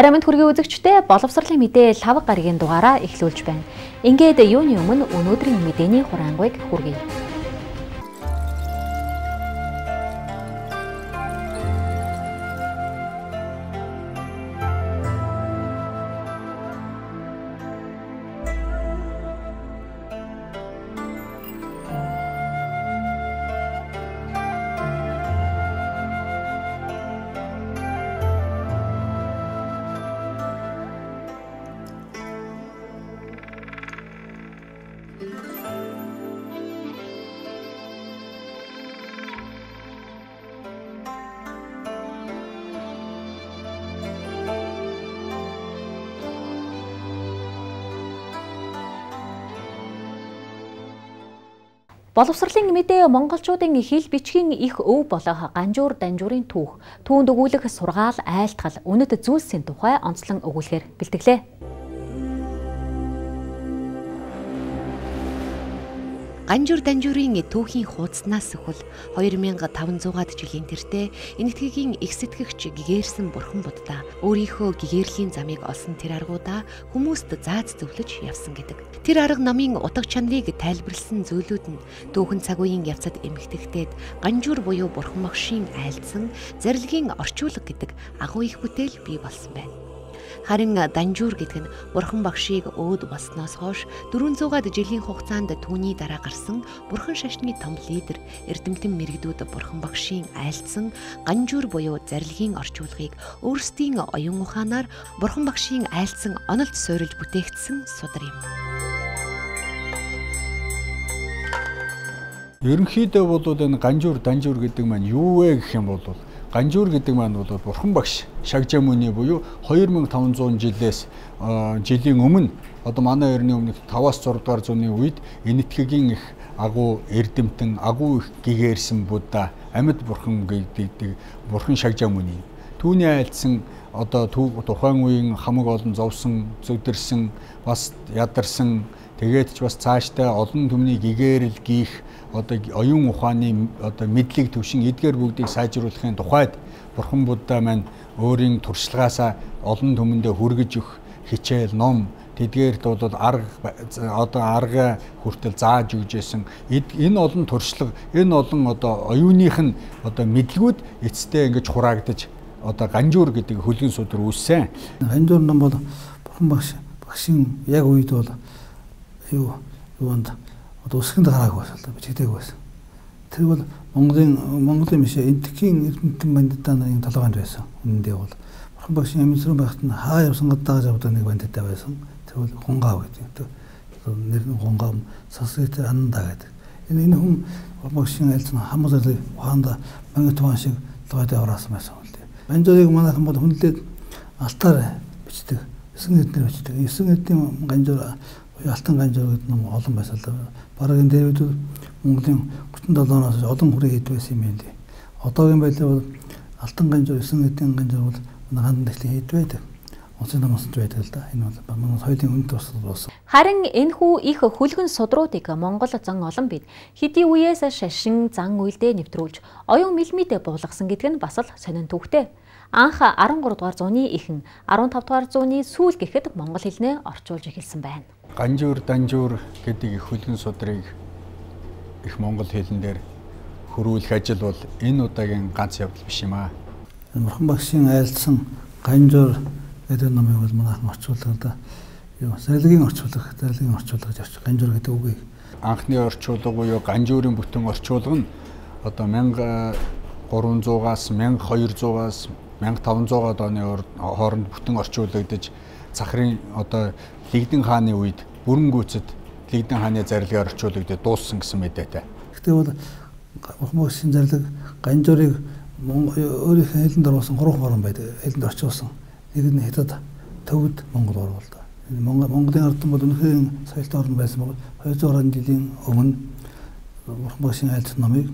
Орой мэнд хүргэе үзэгчдээ боловсролын мэдээ лав гарагийн дугаараа эхлүүлж байна. Ингээд юуны өмнө өнөөдрийн мэдээний хураангуйг хүргэе. Боловсролын мэдээ монголчуудын хэл бичгийн их өв болох ганжуур данжуурын түүх, түүнд өгүүлэх сургаал, айлтгал, үнэт зүйлсийн тухай онцлон өгүүлэхээр бэлтгэлээ. Ганжуур данжуурын түүхийн хуудаснаас өхөл 2500-аад жилийн тэртээ Энэтхэгийн их сэтгэгч гэгээрсэн бурхан буддаа өөрийнхөө гэгээрлийн замыг олсон тэр аргуудаа хүмүүст зааз зөвлөж явсан гэдэг. Тэр арга намын утга чанарыг тайлбарлсан зүйлүүд нь түүхэн цаг үеийн явцад эмхтэхтэд ганжуур буюу бурхан багшийн айлдсан зарилгийн орчуулга гэдэг агуу их бүтээл бий болсон байна. Харин данжуур гэдэг нь бурхан багшийг өөд болсноос хойш 400-аад жилийн хугацаанд түүний дараа гарсан бурхан шашны том лидер эрдэмтэн мэрэгдүүд бурхан багшийн айлдсан ганжуур буюу зарилгийн орчуулгыг өөрсдийн оюун ухаанаар бурхан багшийн айлдсан онолд суурилж бүтээгдсэн судар юм. Ерөнхийдөө бол энэ ганжуур данжуур гэдэг маань юу вэ гэх юм бол ганжуур гэдэг маань бол бурхан багш Шагжаамүний буюу 2500 жилээс жилийн өмнө одоо манай эртний өмнөх 5-аас 6 дугаар зууны үед Энэтхэгийн их агуу эрдэмтэн агуу их гэгээрсэн Будда амьд бурхан гэдэг бурхан Шагжаамүний түүний айлдсан одоо тухайн үеийн хамаг олон зовсон зүдэрсэн бас ядарсан тэгээд ч бас цаашдаа олон түмний гэгээрэл гих одоо оюун ухааны одоо мэдлэг төвшин эдгээр бүгдийг сайжруулахын тухайд бурхан Будда маань өөрийн туршлагаасаа олон түмэндээ хүргэж өгөх хичээл ном тэдгээрт бол арга одоо арга хүртэл зааж өгч байсан. Энэ олон туршлага энэ олон одоо оюуных нь одоо мэдлгүүд эцэстээ ингэж хураагдаж одоо ганжуур гэдэг хөлгөн судар үүссэн. Ганжуур ном бол бурхан багшийн яг үед бол юунд одоо үсгэнд гараагүй байсан л да, бичигдээгүй байсан. Тэр бол Монголын биш Энэтхэгийн эрдэмтэн бандитаа нарын толгойд байсан. Үнэндээ бол бурхан багшийн амьсран байхад нь хаа явсан дагаж авдаг нэг бандитаа байсан. Тэр бол Гунгаав гэдэг. Нэр нь Гунгаав, санскритээр Ананда гэдэг. Энэ хүн бурхан багшийн айлдсан хамаг зэрлэг ухаанда мангитван шиг толгойд хураасан байсан юм л дээ. Ганжуурыг манайхан бол хүнлээд алтаар бичдэг. 9 эднэр бичдэг. 9 эдний ганжуур алтан ганжуур гэдэг ном олон байсан л да. Бараг энэ дээр үед Монголын 37-оноос олон хүрээ хэд байсан юм бэ? Одоогийн байдлаар бол алтан ганжуур, 9 эдийн ганжуур бол гандан дэхлийн хэд байдаг. Онцгой ном онцгой байдаг л да. Энэ бол манай соёлын үнэт тусал болсон. Харин энэхүү их хөлгөн судруудыг Монгол зан олон бид хэдий үеэс шашин зан үйлдээ нэвтрүүлж оюун мэлмидээ буулгасан гэдэг нь бас л сонин түүхтэй. Анх 13 дугаар зууны эхэн 15 дугаар зууны сүүл гэхэд монгол хэлнээ орчуулж эхэлсэн байна. Ганжуур данжуур гэдэг их хөлгөн судрыг их монгол хэлэн дээр хөрвүүлэх ажил бол энэ удаагийн ганц явдал биш юм аа. Бурхан багшийн айлдсан ганжуур гэдэг номыг бол манайхан орчуулдаг да. Юу зарилгийн орчуулга, зарилгийн орчуулга гэж ганжуур гэдэг үгийг. Анхны орчуулга буюу ганжуурын бүтэн орчуулга нь одоо 1300-аас 1200-аас 1500-аад оны хооронд бүтэн орчуулагдаж цахрын одоо Лигдэн хааны үед бүрэн гүйцэд Лигдэн хааны зарилгаар орчуулагдаж дууссан гэсэн мэдээтэй. Гэхдээ бол бурхан багшийн зарлиг ганжуурыг өөрийнхөө хэлэнд оруулсан 3 хорон байдаг. Хэлэнд орчуулсан. Нэг нь хятад, төвд Монгол орвол да. Монголын ард түмэн бол үнэхээр соёлтой орн байсан бол 200 гаруй жилийн өмнө бурхан багшийн айлдсан номыг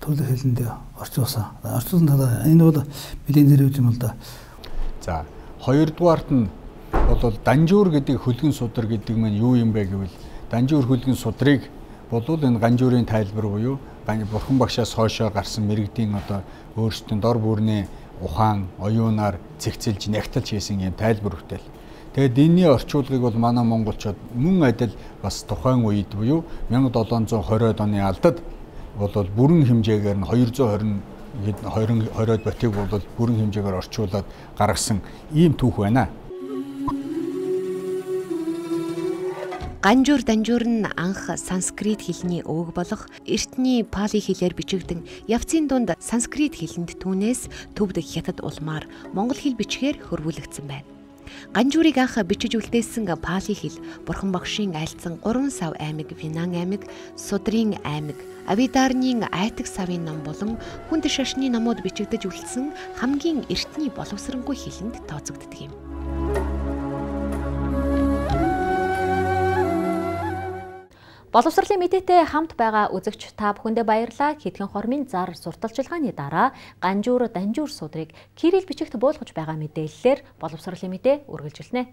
төрлөх хэлэндээ орчуулсан. Орчуулсан талаар энэ бол мэдээний нэр үз юм л да. За хоёрдугаарт нь бол данжуур гэдэг хөлгөн судар гэдэг маань юу юм бэ гэвэл данжуур хөлгөн судрыг болвол энэ ганжуурын тайлбар буюу бурхан багшаас хойшоо гарсан мэрэгдийн одоо өөрсдийн дор бүрний ухаан, оюунаар цэгцэлж, нягталж хийсэн юм тайлбар бүтээл. Тэгээд энэний орчуулгыг бол манай монголчууд мөн адил бас тухайн үед буюу 1720-од оны алдад бол бүрэн хэмжээгээр нь 220 20 ботыг бол бүрэн хэмжээгээр орчуулад гаргасан ийм түүх байна. Ганжуур Данжуур нь анх санскрит хэлний өвөг болох эртний пали хэлээр бичигдэн явцын дунд санскрит хэлэнд түүнээс төвд хятад улмаар монгол хэл бичгээр хөрвүүлэгдсэн байна. Ганжуурыг анх бичиж үлдээсэн пали хэл Бурхан багшийн айлдсан 3 сав аймаг, Винан аймаг, Судрын аймаг, Авидарны Айтаг савын ном болон хүнд шашны номууд бичигдэж үлдсэн хамгийн эртний боловсронгүй хэлэнд тооцогддог юм. Боловсролын мэдээтэй хамт байгаа үзэгч та бүхэндээ баярлалаа. Хэдхэн хормын зар сурталчилгааны дараа Ганжуур Данжуур судрыг кирилл бичигт буулгаж байгаа мэдээллээр боловсролын мэдээ үргэлжилнэ.